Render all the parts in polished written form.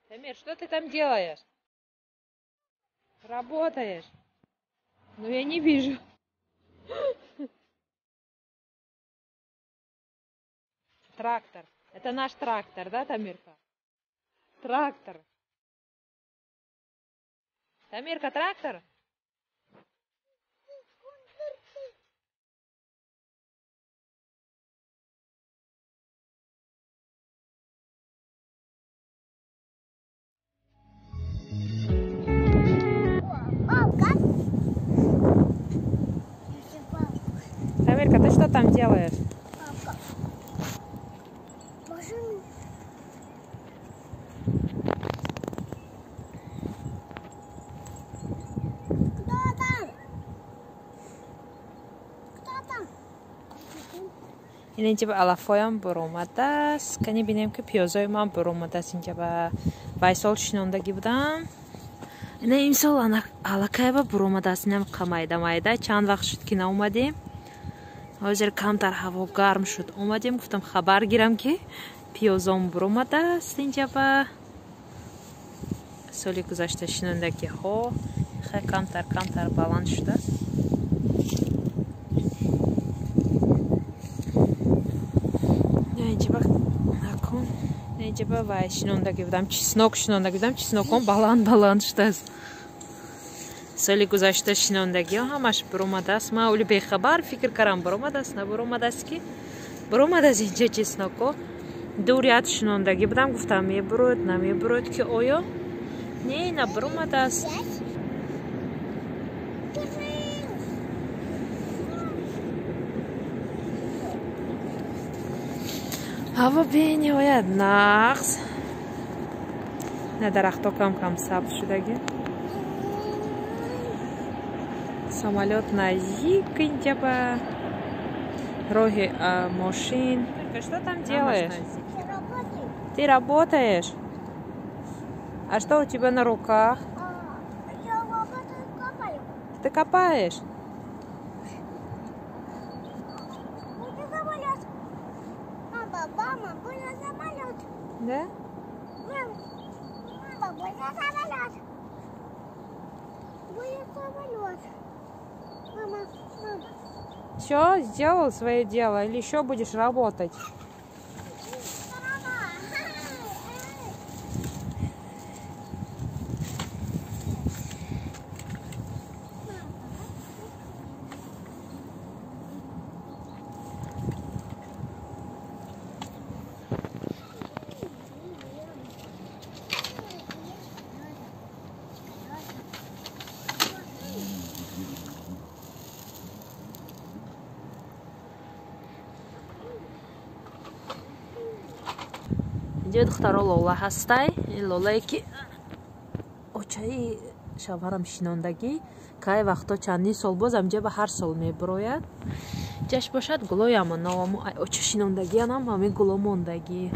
Тамир, что ты там делаешь? Работаешь? Но я не вижу. Трактор. Это наш трактор, да, Тамирка? Трактор. Тамирка, трактор? Тамирка, ты что там делаешь? Папа. Машину. Кто там? Кто там? Ин инҷа алафоям буромадааст. Кани бинем, ки пиёзои ман буромадааст. Инҷа ба вайсол шинондагӣ будам. Ина имсол аллакайба буромадааст. Инам майда майда. Чанд вақт шуд, ки наомадем. Ҳозир камтар ҳаво гарм шуд, омадем. Гуфтам, хабар гирам, ки пиёзом буромадааст. Инҷа ба соли гузашта шинондагиҳо хеле камтар камтар баланд шудааст. Инҷаба вай шинондагӣ будам, чеснок шинондагӣ будам. Чесноком баланд баланд шудааст. Соли гузашта шинондагиҳо ҳамаш буромадааст. Ман оли бехабар фикр кардам, буромадааст, набуромадааст, ки буромадааст. Инҷа чесноко ду ряд шинондагӣ будам. Гуфтам, мебурояд, намебурояд, ки оё не, набуромадааст. Ҳаво бениҳоят нағз. На, дарахто кам кам сабз шудагӣ. Самолёт наздик, инҷаба роҳи мошин. Что там делаешь? Ты работаешь? А что у тебя на руках? Я работаю, копаю. Ты копаешь? Будет самолет. Мама, мама, будет самолет. Да? Мама, мама, будет самолет. Будет самолет. Мама, мама. Все, сделал свое дело или еще будешь работать? Инҷа, духтаро, лола ҳастай. Ин лолае, ки очаи шавҳарам шинондагӣ, кай вақто, чандин сол боз амҷа ба ҳар сол мебирояд. Ҷаш бошад, гулои аманоаму оча шинондагианам ҳамин гуло мондагӣ.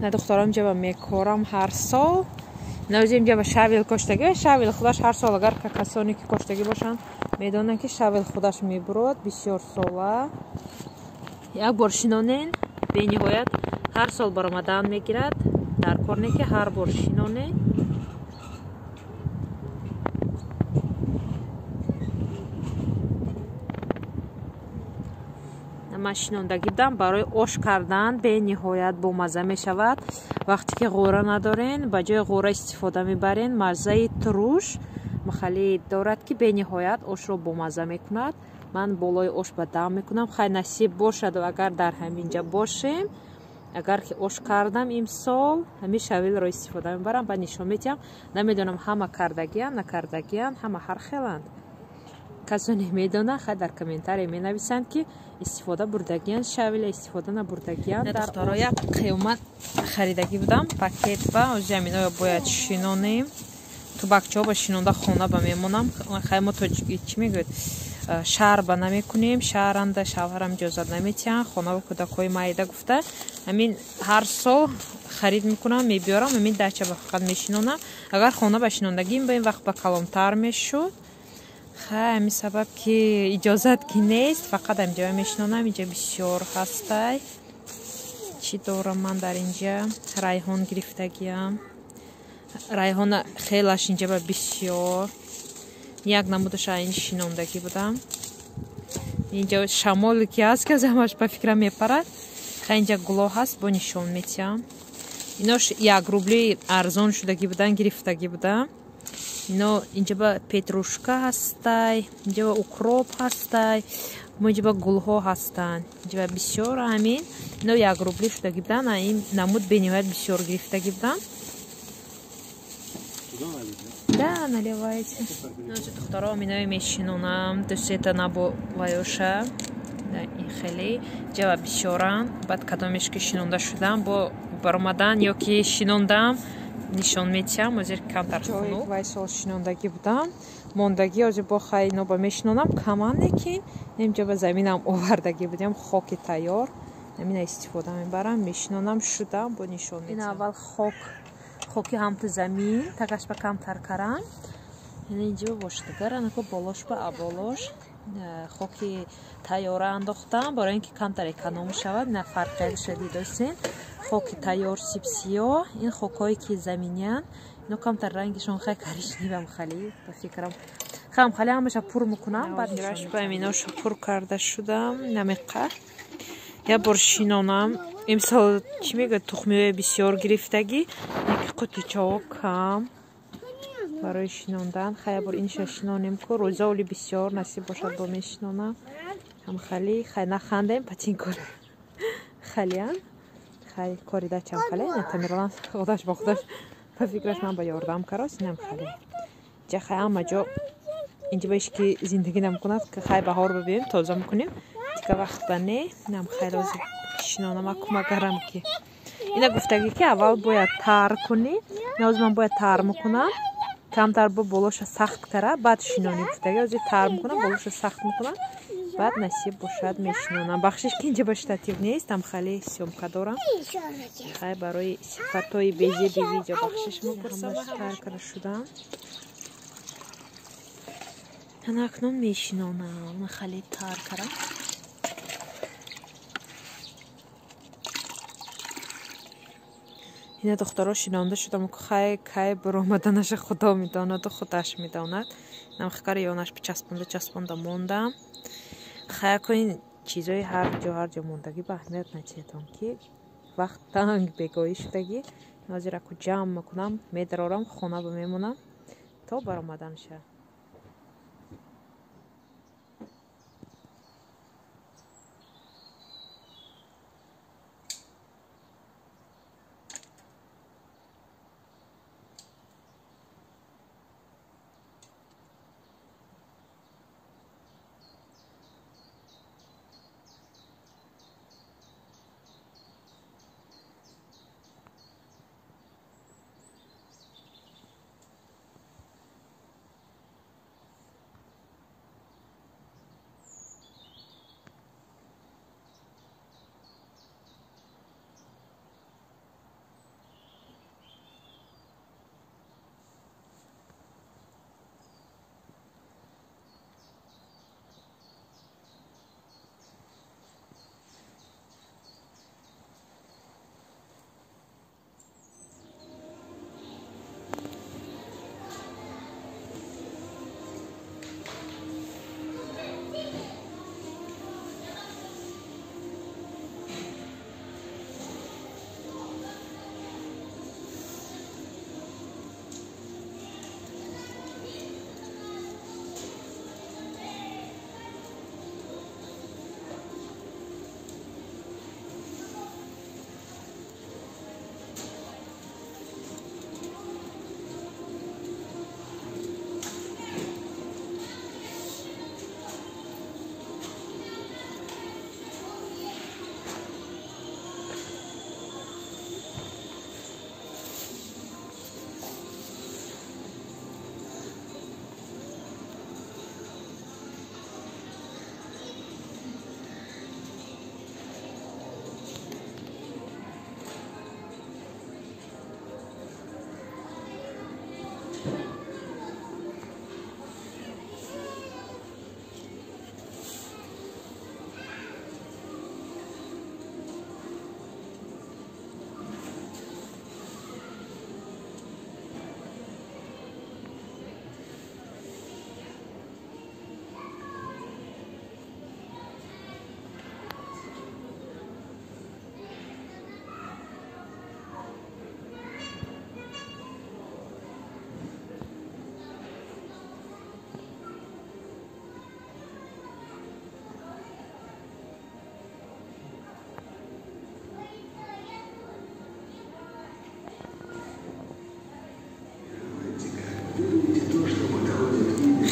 На, духтарам, ҷаба мекорам ҳар сол. Навзим ҷаба щавель коштагӣ. Щавель худаш ҳар сол, агар касоне ки коштагӣ бошанд, медонанд, ки щавель худаш мебурод бисёр сола. Як бор шинонен, бениҳоят ҳар сол баромадан мегирад. Дар кор не, ки ҳар бор шинонен. Ман шинондагӣ будам барои ош кардан, бениҳоят бомазза мешавад. Вақте ки ғӯра надорен, ба ҷои ғӯра истифода мебарен. Маззаи туруш махалӣ дорад, ки бениҳоят ошро бомазза мекунад. Ман болои ош ба дам мекунам. Хай, насиб бошаду агар дар ҳамин ҷа бошем, агар ки ош кардам имсол, ҳамин щавельро истифода мебарам ва нишон медиҳам. Намедонам, ҳама кардагиан, накардагиан, ҳама ҳар хеланд. Касоне медонанд, хай, дар комментария менависанд, ки истифода бурдагиян щавеля, истифода набурдагиян. Духтаро, як қиёмат харидагӣ будам пакет ба озиаминоё бояд шинонем. Тубакчаҳо ба шинонда хона ба мемонам. Хай, мо тоҷики чӣ мегӯяд? Шаҳр ба намекунем, шаҳранда шавҳарам иҷозат наметиҳанд, хонаву кӯдакҳои майда гуфта. Ҳамин ҳар сол харид мекунам, мебиёрам, ҳамин дача ба фақат мешинонам. Агар хона ба шинондагим, ба ин вақт ба калонтар мешуд. Хай, ҳамин сабаб ки иҷозат ки нест, фақат ҳаминҷа мешинонам. Инҷа бисёр ҳастай. Чӣ дорам ман дар инҷа? Райҳон гирифтагиам. Райҳона хелаш инҷа ба бисёр. Як намудаша ин шинондагӣ будам. Инҷа шамоле ки ҳаст, ки аз ҳамаш ба фикрам мепарад. Хай, инҷа гуло ҳаст, бо нишон метиҳам. Инош 1 рубли арзон шудагӣ будан, гирифтагӣ будам. Ино инҷа ба петрушка ҳастай, инҷа ба укроп ҳастай, мо инҷа ба гулҳо ҳастанд. Инҷа ба бисёр ҳамин. Ино 1 рубли шудагӣ будан, ин намуд бениҳоят бисёр гирифтагӣ будам. Да, наливайте. Нози духтаро минои мешинонам, ду-сета набо ваёша. Ин хеле ҷава бисёрам. Баъд кадомеш ки шинонда шудам, бо баромадан ё ки шинондам нишон метиҳам. Ҳозир камтар хунук. Вай сол шинондагӣ будам. Мондагӣ ҳозир бо хай ино ба мешинонам, каман, лекин инҷа ба заминам овардагӣ будам, хоки тайёр. Ҳамина истифода мебарам, мешинонам, шудам, бо нишон метиҳам. Ин аввал хоки ҳамту замин, тагаш ба камтар карам. Инҷо боштагар, анако болош ба аболош хоки тайёра андохтам, барои ин ки камтар эконом шавад. На фарқиятша дидосен. Хоки тайёр сибсиёҳ, ин хокҳое ки заминянд, ино камтар рангишон хай коричневам хали, ба фикрам. Хам хали ҳамаша пур мекунам, баъд нираш ба миноша пур карда шудам, намеқа. Я бор шинонам. Имсол чӣ мегӯяд, тухмиҳои бисёр гирифтагӣ, яки қутичаҳо кам барои шинондан. Хай, я бор инша шинонем ку, рӯзоли бисёр насиб бошад, бо мешинонам. Ҳам хали, хай нахандем, патинкор халиян. Хай, кори дачам хали, на Тамерлан худаш ба худаш ба фикраш ман ба ёрдам карос, инам хали. Ҷа хай ҳама ҷо инҷа ба ишки зиндагӣ намкунад, ки хай баҳор бибием, тоза мекунем. Дига вақт ба не, инам хай рози шинонам, кӯмакарам ки. Ина гуфтагӣ ки аввал бояд тар кунӣ. Ина ман бояд тар мекунам. Камтар бо болоша сахт кара, баъд шинонӣ гуфтагӣ. Ҳозир тар мекунам, болоша сахт мекунам. Баъд насиб бошад мешинонам. Бахшиш ки инҷа ба штатив нест, ам хали съёмка дорам. Хай барои сифатҳои безеби видео бахшиш мепурсам. Тар кара шудам. Ана акнун мешинонам, хали тар кара. Ина духтаро шинонда шудам, хай кай баромаданаша Худо медонаду худаш медонад. Инам хикара ёнаш часпонда часпонда мондам. Хай ако ин чизои ҳар ҷо ҳар ҷо мондагӣ ба аҳамият натиҳедон, ки вақт танг бегоҳӣ шудагӣ. Ҳозир аку ҷамъ мекунам, медарорам, хона ба мемонам то баромаданша.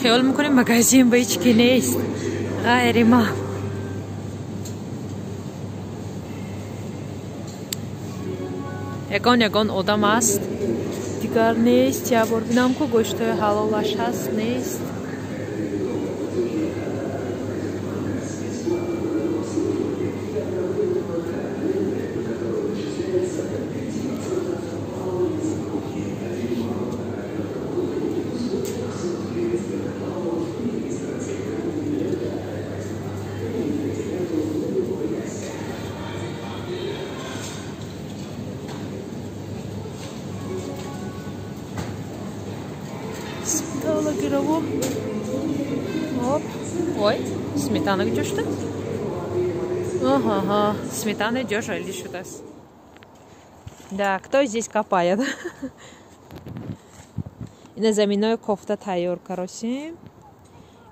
Хиёл мекунем магазин ба ҳеҷ ки нест ғайри ма. Ягон ягон одам аст, дигар нест. Як бор бинам ку гӯштҳои ҳалолаш ҳаст нест. Оп. Ой, сметана куҷо шуда? Ага, сметана ҷош али шудааст. Да, кто здесь копает? Ина заминои кофта тайёр каросим.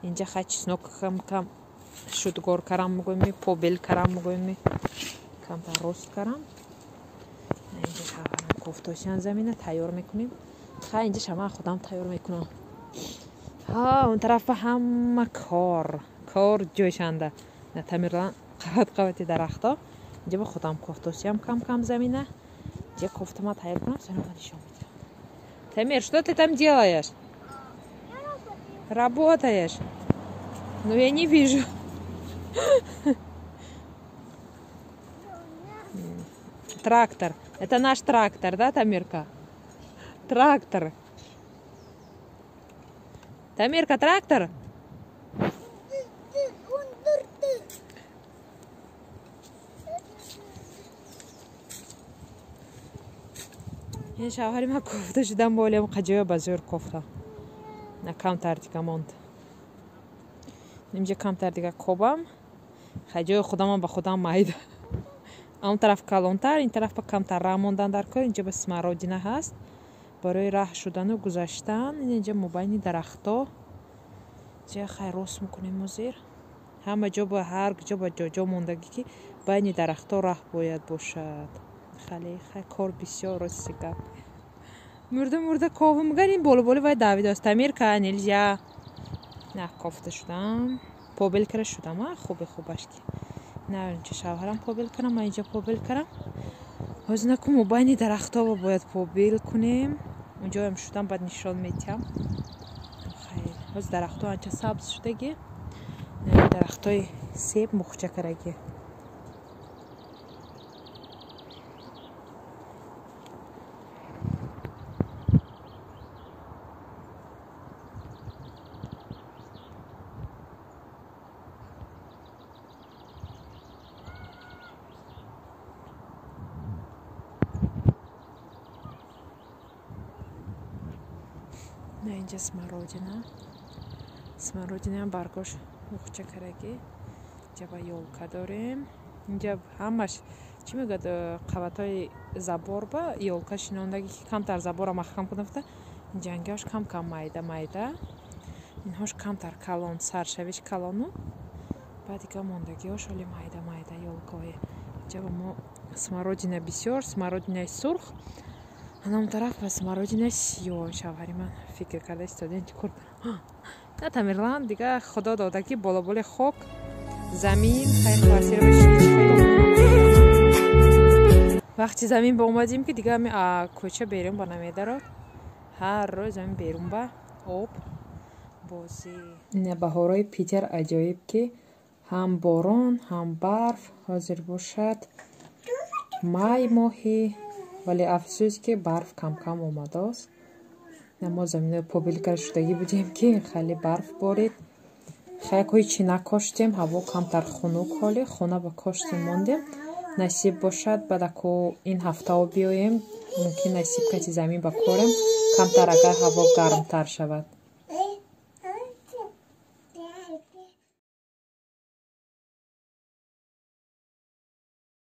Инҷа хай чеснок кам-кам шудгор карам мегӯем, побел карам мегӯем, камтар рост карам. Инҷа шаварам кофтосиан замина тайёр мекунем. Хай инҷа шама худам тайёр мекунам. Ҳа, он тараф ҳама кор, кор ҷойшанда. Тамирлан қават қавати дарахто. Инҷа ба худам кофтосиям кам-кам замина. Инҷа кофтама тайёр кунам, сонама нишон медиҳам. Тамир, что ты там делаешь? Работаешь? Ну, я не вижу. Трактор. Это наш трактор, да, Тамирка? Трактор. Тамирка, трактор? Ин шавҳари ман кофта шудам болем қаҷоя ба зӯр кофта. На камтар дига монд. Инҷа камтар дига кобам. Хаҷои худамам ба худам майда. Он тараф калонтар, ин тараф ба камтар раҳ мондан дар кор. Инҷа ба смородина ҳаст. Барои раҳ шудану гузаштан. Инҷа мобайни дарахто. Инҷа хай рост мекунем ҳозир. Ҳама ҷо ба ҳар ҷо ба ҷоҷо мондагӣ ки байни дарахто раҳ бояд бошад. Хеле хай кор бисёр рости гап. Мурда мурда кову меган ин боло боло вай давидааст. Тамирка нельзя. На кофта шудам. Побел кара шудам, а хуби хубаш ки. На инҷа шавҳарам побел кардам, ман инҷа побел кардам. Ҳозир наку мобайни дарахтобо бояд побел кунем. Унҷоям шудам, баъд нишон медиҳам. Хайр, ҳозир дарахто анча сабз шудагӣ. Дарахтои себ мухча карагӣ. На инҷа смородина. Смородинаам баргош мухча карагӣ. Инҷа ба ёлка дорем. Инҷа ҳамаш чӣ мегӯяд, қабатҳои забор ба ёлка шинондагӣ ки камтар забора маҳкам кунам гуфта. Инҷангиҳош кам-кам майда майда. Инҳош камтар калон, саршавиш калону. Баъд дига мондагиҳош оли майда майда ёлкаҳое. Инҷа ба мо смородина бисёр, смородинаи сурх. Ана он тараф ба смородинаи сиёҳ. Шавҳари ман фикр карда истода чӣ кор кунам. На Тамирлан дига худо дода ки боло-болои хок, замин, хай квартира бишинӣ. Вақти замин ба омадем ки дига ами кӯча берун ба намедарод. Ҳар рӯз ами берун ба об бозӣ. Ина баҳорои Питер аҷоиб ки ҳам борон, ҳам барф ҳозир бошад. Май моҳи, вале афсӯс ки барф кам-кам омадааст. Мо заминои побел кара шудагӣ будем ки хеле барф борид. Хаяк ҳеҷ накоштем, ҳаво камтар хунук ҳоле, хона ба коштем мондем. Насиб бошад, баъд аку ин ҳафтао биёем, мумкин насиб кати замин ба корем, камтар агар ҳаво гармтар шавад.